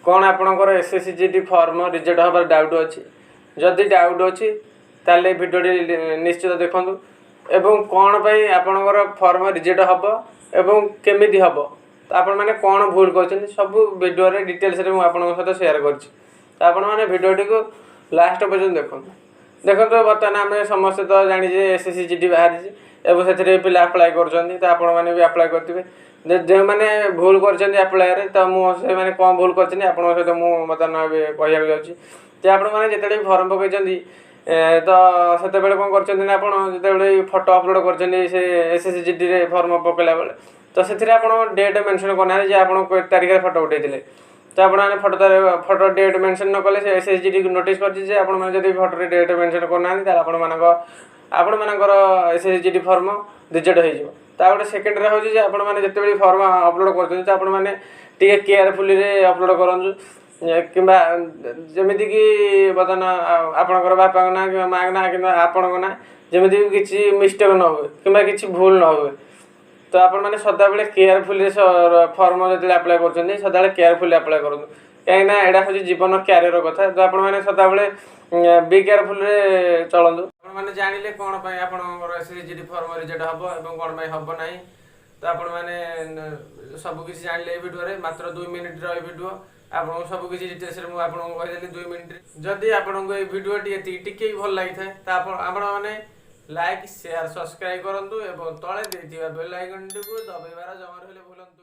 କ'ଣ ଆପଣଙ୍କର SSC GD form reject ହେବାର ଡାଉଟ୍ ଅଛି? ଯଦି ଡାଉଟ୍ ଅଛି, ତାହେଲେ ଏ ଭିଡ଼ିଓଟି ନିଶ୍ଚିତ ଦେଖନ୍ତୁ ଏବଂ କ'ଣ ପାଇଁ ଆପଣଙ୍କର ଫର୍ମ ରିଜେକ୍ଟ ହେବ ଏବଂ କେମିତି ହେବ, ତ ଆପଣମାନେ କ'ଣ ଭୁଲ କରିଛନ୍ତି, ସବୁ ଭିଡ଼ିଓରେ ଡିଟେଲ୍ସରେ ମୁଁ ଆପଣଙ୍କ ସହିତ ସେୟାର କରିଛି। ତ ଆପଣମାନେ ଭିଡ଼ିଓଟିକୁ ଲାଷ୍ଟ ପର୍ଯ୍ୟନ୍ତ ଦେଖନ୍ତୁ। ଦେଖନ୍ତୁ, ବର୍ତ୍ତମାନ ଆମେ ସମସ୍ତେ ତ ଜାଣିଛେ SSC GD ବାହାରିଛି ଏବଂ ସେଥିରେ ପିଲା ଆପ୍ଲାଏ କରୁଛନ୍ତି। ତ ଆପଣମାନେ ବି ଆପ୍ଲାଏ କରିଥିବେ। ଯେଉଁମାନେ ଭୁଲ କରିଛନ୍ତି ଆପ୍ଲାଏରେ, ତ ମୁଁ ସେମାନେ କ'ଣ ଭୁଲ କରିଛନ୍ତି, ଆପଣଙ୍କ ସହିତ ମୁଁ ବର୍ତ୍ତମାନ ଏବେ କହିବାକୁ ଯାଉଛି ଯେ ଆପଣମାନେ ଯେତେବେଳେ ବି ଫର୍ମ ପକାଇଛନ୍ତି, ତ ସେତେବେଳେ କ'ଣ କରିଛନ୍ତି ନା, ଆପଣ ଯେତେବେଳେ ଫଟୋ ଅପଲୋଡ଼ କରିଛନ୍ତି ସେ SSC ଜିଡିରେ ଫର୍ମ ପକାଇଲା ବେଳେ, ତ ସେଥିରେ ଆପଣ ଡେଟ୍ ମେନସନ୍ କରିନାହାନ୍ତି ଯେ ଆପଣ କେତେ ତାରିଖରେ ଫଟୋ ଉଠାଇଥିଲେ। ତ ଆପଣମାନେ ଫଟୋ ଡେଟ୍ ମେନସନ୍ ନ କଲେ ସେ SSC GD notice କରିଛି ଯେ ଆପଣମାନେ ଯଦି ଫଟୋରେ ଡେଟ୍ ମେନସନ୍ କରୁନାହାନ୍ତି, ତାହେଲେ ଆପଣମାନଙ୍କର SSC GD form reject ହେଇଯିବ। ତା ଗୋଟେ ସେକେଣ୍ଡରେ ହେଉଛି ଯେ ଆପଣମାନେ ଯେତେବେଳେ ଫର୍ମ ଅପଲୋଡ଼ କରୁଛନ୍ତି, ତ ଆପଣମାନେ ଟିକେ କେୟାରଫୁଲିରେ ଅପଲୋଡ଼ କରନ୍ତୁ କିମ୍ବା ଯେମିତିକି ବର୍ତ୍ତମାନ ଆପଣଙ୍କର ବାପାଙ୍କ ନାଁ କିମ୍ବା ମାଆଙ୍କ ନାଁ କିମ୍ବା ଆପଣଙ୍କ ନାଁ ଯେମିତି କିଛି ମିଷ୍ଟେକ୍ ନ ହୁଏ କିମ୍ବା କିଛି ଭୁଲ ନ ହୁଏ। ତ ଆପଣମାନେ ସଦାବେଳେ କେୟାରଫୁଲି ଫର୍ମ ଯେତେବେଳେ ଆପ୍ଲାଏ କରୁଛନ୍ତି, ସଦାବେଳେ କେୟାରଫୁଲି ଆପ୍ଲାଏ କରନ୍ତୁ, କାହିଁକିନା ଏଇଟା ହେଉଛି ଜୀବନ, କ୍ୟାରିୟର କଥା। ତ ଆପଣମାନେ ସଦାବେଳେ ବି କେୟାରଫୁଲରେ ଚଳନ୍ତୁ। ଆପଣମାନେ ଜାଣିଲେ କ'ଣ ପାଇଁ ଆପଣଙ୍କର SSC GD form reject ହେବ ଏବଂ କ'ଣ ପାଇଁ ହେବ ନାହିଁ। ତ ଆପଣମାନେ ସବୁ କିଛି ଜାଣିଲେ ଏଇ ଭିଡ଼ିଓରେ। ମାତ୍ର 2 ମିନିଟ୍ର ଏଇ ଭିଡ଼ିଓ, ଆପଣଙ୍କୁ ସବୁ କିଛି ଡିଟେଲ୍ସରେ ମୁଁ ଆପଣଙ୍କୁ କହିଦେଲି 2 ମିନିଟ୍ରେ। ଯଦି ଆପଣଙ୍କୁ ଏଇ ଭିଡ଼ିଓଟି ଏତିକି ଟିକେ ବି ଭଲ ଲାଗିଥାଏ, ତ ଆପଣମାନେ ଲାଇକ୍, ସେୟାର, ସବସ୍କ୍ରାଇବ୍ କରନ୍ତୁ ଏବଂ ତଳେ ଦେଇଥିବା ବେଲ୍ ଆଇକନ୍ଟିକୁ ଦବାଇବାର ଜମାରୁ ହେଲେ ଭୁଲନ୍ତୁ।